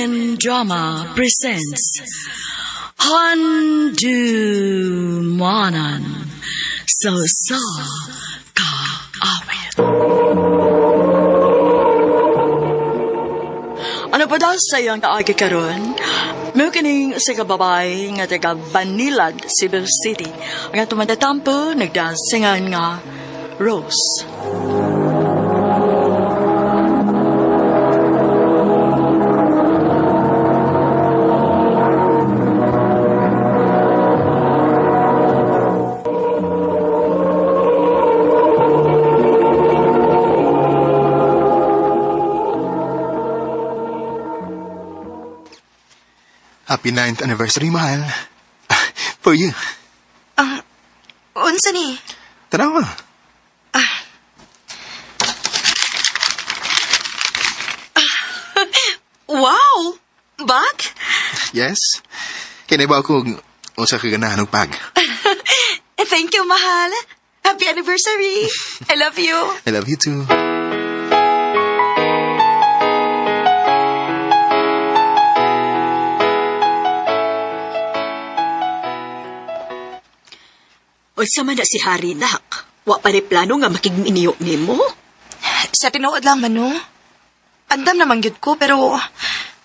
SMN Drama presents Handumanan sa sa kaawit. Ano pa daw sa iyang kaagi karon? Mao kining sa kababay nga taga Banilad, Cebu City. Ang atong matatampo nagdasingan nga Rose. Happy 9th anniversary, mahal. For you. Unsa ni? Tanawa. Wow! Bag? Yes? Kaya ba ako usa ka ganahan og pag? Thank you, mahal. Happy anniversary. I love you. I love you too. Unsa man na si Harry nak? Wa pa ni plano nga makigminiyo nimo? Sa tinuod lang man, no? Andam naman gyud ko, pero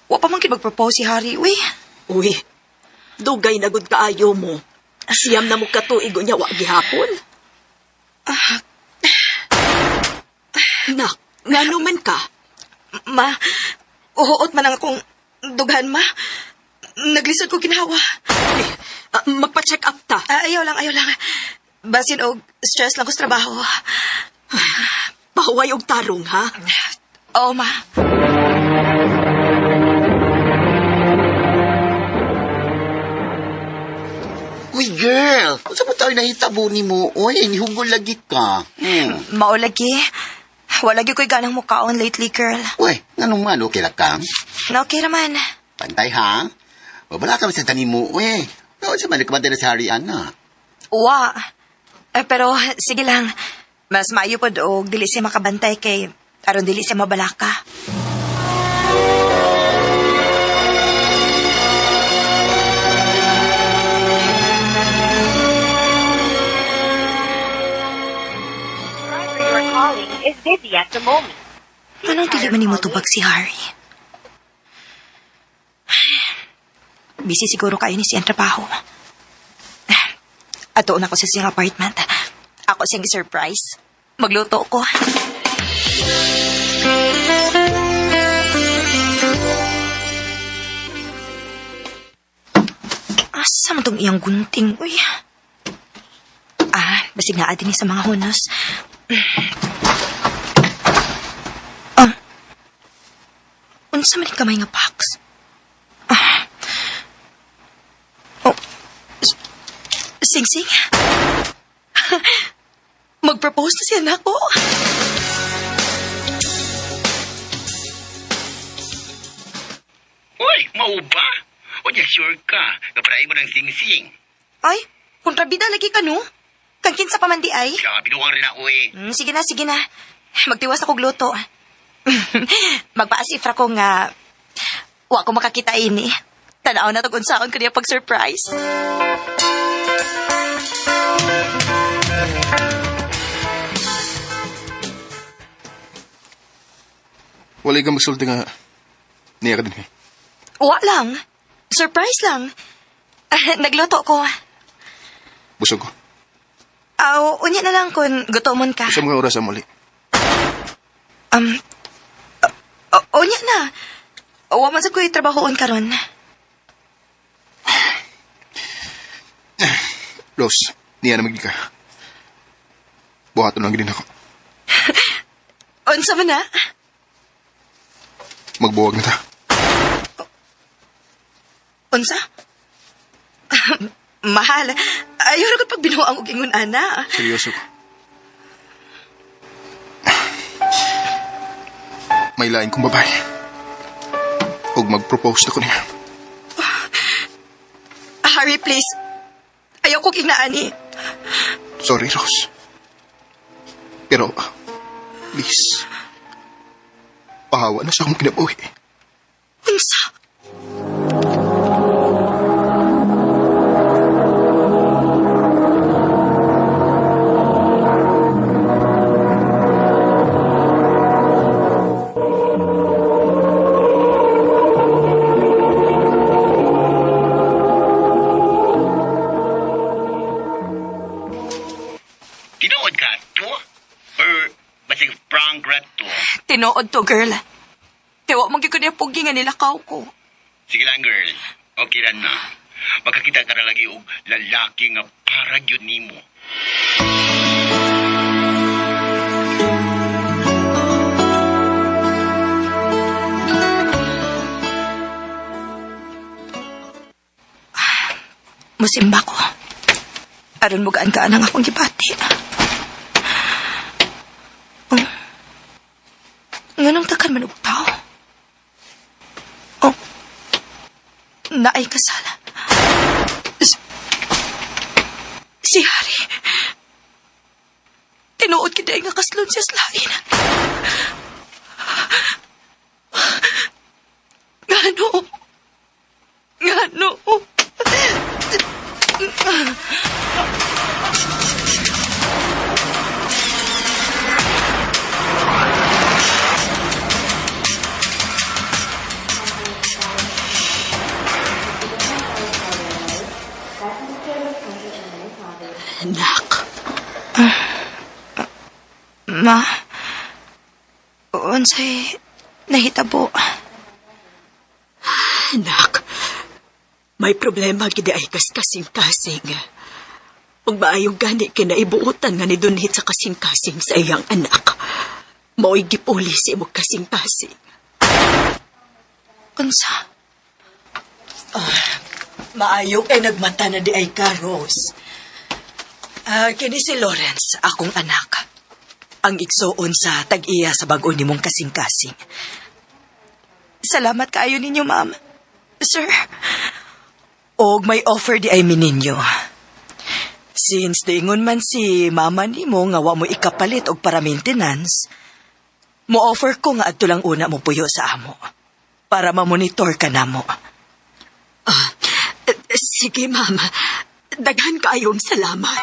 wa pa man gyud mag-propose si Harry. Uy, Uy, dugay na gud kaayo mo. Siyam na mo katuig unya wa gihapon. Nak, ngano man ka? Ma, uhuot man ang akong dughan, ma. Naglisod ko ginawa. Ay, magpa-check up ta. Ah, ayaw lang, ayaw lang. Basin og stress lang ko sa trabaho. Pahuway og tarong ha. Oo, ma. Uy, girl! Unsa ba tayo nahitabo ni mo? Uy, nihugol lagi ka. Mao lagi. Wala gyud ko'y ganang mukaon lately, girl. Uy, nganong man, okay ra ka? Na okay raman. Pantay, ha? Wala ka sa tanim mo, uy. Unsa man, nagkabantay na sa Harry, ana. Wa. Eh, pero sige lang. Mas maayo pod og dili siya makabantay kay aron dili siya mabalaka. Driver you are calling is busy at the moment. Anong dili man nimo tubag si Harry? Busy siguro kayo ni siyang trabaho. Ato na ko sa siyang apartment. Ako siyang surprise. Magluto ko. Asa man tong iyang gunting? Uy. Ah, basig naa din ni sa mga hunos. Unsa man ni kamay nga box? Ah. Oh. Sing Sing. Mag-propose na siya nako. Uy, mao ba? Unya, sure ka. Kapray mo ng sing-sing. Ay, kontrabida lagi ka no. Kang kinsa pa man di ay. Grabe duwang rin na, uy. Sige na, sige na. Magtiwas ako gluto. Magpaasifra ko nga wa ko makakita ini. Tanaw na tag unsaon kaniya pag-surprise. Wala ka magsulti nga niya ka din eh. Wa lang. Surprise lang. Nagluto ko. Busog ko. Aw, unya na lang kung gutomon ka. Sa mga oras muli. Um, unya na. Wa man sa ko'y trabahoon karon. Rose, niya na magdi ka. Buhaton lang din ako. Unsa man na? Magbuwag na ta. Unsa? Mahal. Ayaw na pag binuang og ingon ana. Seryoso ko. May lain kong babae. Ug mag-propose na ko niya. Harry, please. Ayaw ko kinaani. Sorry, Rose. Pero, please. Pahawa na sa akong kinabuhi. Unsa? Tinuod to, girl. Kaya wa man gyud ko niya pugi nga nilakaw ko. Sige lang, girl. Okay ra na. Makakita ka na lagi og lalaki nga para gyud nimo. Musimba ko. Aron mo gaan ka ang akong gibati. Oh. Nganong takan man og tao? Oh. Naay kasala. Si Harry. Tinuod kita nga kaslon siya sa lain. Ngano? Ngano? Anak, Ma, unsay nahitabo. anak. May problema gid ay kas kasing-kasing. Ug maayong gani kinaibuotan nga nidunhit sa kasing-kasing sa iyang anak. Mao'y gipuli sa imong kasing-kasing. Unsa? Maayo kay nagmata na di ay ka, Rose. Ah, kini si Lawrence, akong anak. Ang igsuon sa tag-iya sa bag-o nimong kasing-kasing. Salamat kaayo ninyo, ma'am. Sir, Og may offer di ay mininyo. Since diingon man si mama nimo nga wa mo ikapalit og para maintenance, mo offer ko nga adto lang una mo puyo sa amo para ma-monitor ka namo. Ah, sige mama. Daghan kaayong salamat.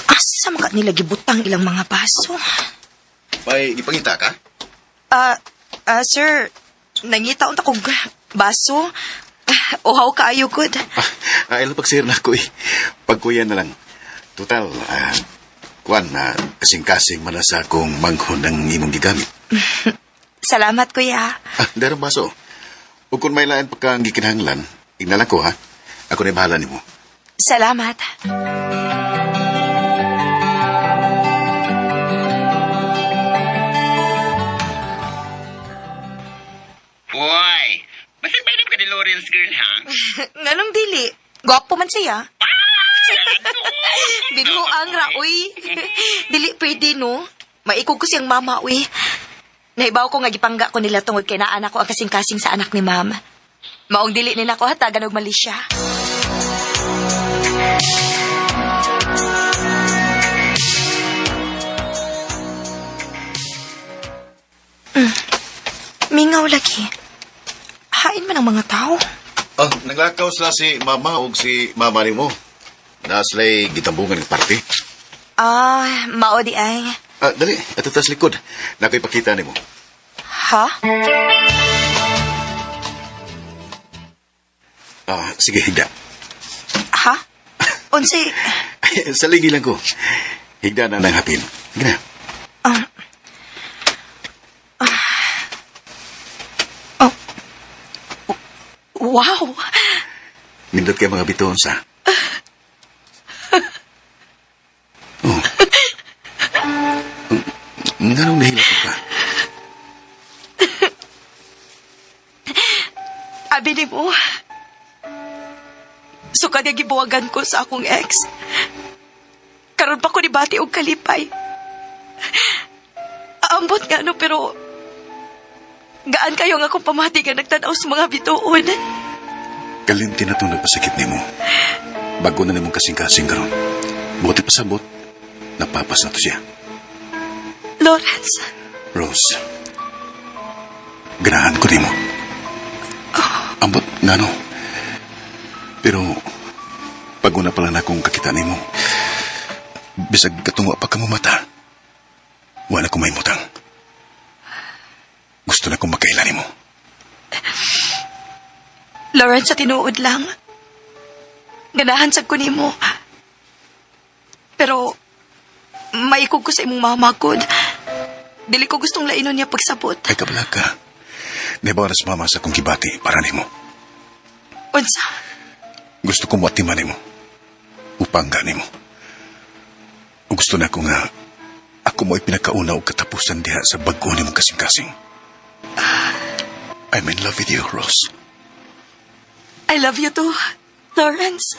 Asa man ka nila gibutang ilang mga baso? May ipangita ka? Ah, sir, nangita unta kog baso. Uhaw kaayo gud. Ah, ilo pagsir na ako eh. Pagkuya na lang. Total, kuan na kasing-kasing man na sa akong manghon ng imong gigamit. Salamat, kuya. Ah, darong baso. Ug kung may lain pa kang gikinahanglan, ignala ko ha. Ako na bahala nimo. Salamat. Boy, basta may ka ni Lawrence girl ha? Nganong dili? Gwapo man siya. Binuang ra, uy. Dili pwede, no? Maikog ko siyang mama, uy. Naibaw ko nga gipangga ko nila tungod kay naanak ko ang kasing-kasing sa anak ni ma'am. Maong dili nila ko hatagan og mali siya. Mingaw lagi. Hain man ang mga tao. Oh, naglakaw sila si mama ug si mama nimo. Na sila'y gitambungan ng party. Ah, mao di ay. Ah, dali, ato tas likod. Nako'y pakita nimo. Ha? Ah, sige, higda. Ha? Unsay Sa ligi lang ko. Higda na ng hapin. Sige na. Oh. Wow. Nindot kay mga bituon sa. Oh. Nganong nahila ka pa? Abi ni mo. Sukad nga gibuwagan ko sa akong ex. Karon pa ko ni bati og kalipay. Aambot nga no pero gaan kayo nga akong pamati nga nagtan-aw sa mga bituon. Kalimti na itong nagpasakit nimo. Bago na nimong kasing-kasing karon. Buti pasabot, napapas na to siya. Lawrence, Rose, ganahan ko nimo. Ambot, ngano. Pero, paguna pala na akong kakita nimo. Bisag katungo pa ka mo mata. Wala ko may mutang. Gusto na kong makaila nimo. Lawrence, sa tinuod lang. Ganahan sad ko nimo. Pero, maikog ko sa imong mama gud. Dili ko gustong lainon niya pagsabot. Ay kabala ka. Nahibaw na sa mama sa akong gibati para nimo. Unsa? Gusto ko moatiman nimo. Upangga nimo. Ug gusto na ko nga ako mo'y pinakauna og katapusan diha sa bag-o nimong kasing-kasing. I'm in love with you, Rose. I love you too, Lawrence.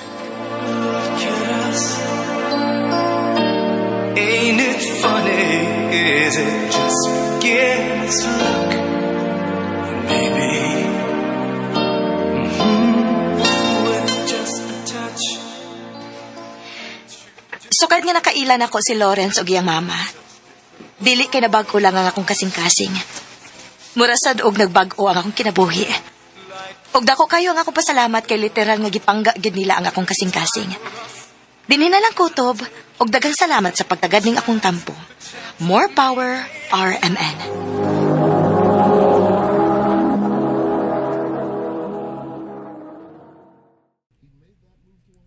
Ain't it funny? Is it just beginner's luck? Maybe with just a touch. So kahit nga nakailan ako si Lawrence og iyang mama, dili kay nabag-o lang ang akong kasing-kasing. Mura sad og nagbag-o ang akong kinabuhi. Og dako kayo ang akong pasalamat kay literal nga gipangga gid nila ang akong kasing-kasing. Dinhi na lang kutob og daghang salamat sa pagtagad ning akong tampo. More power, RMN.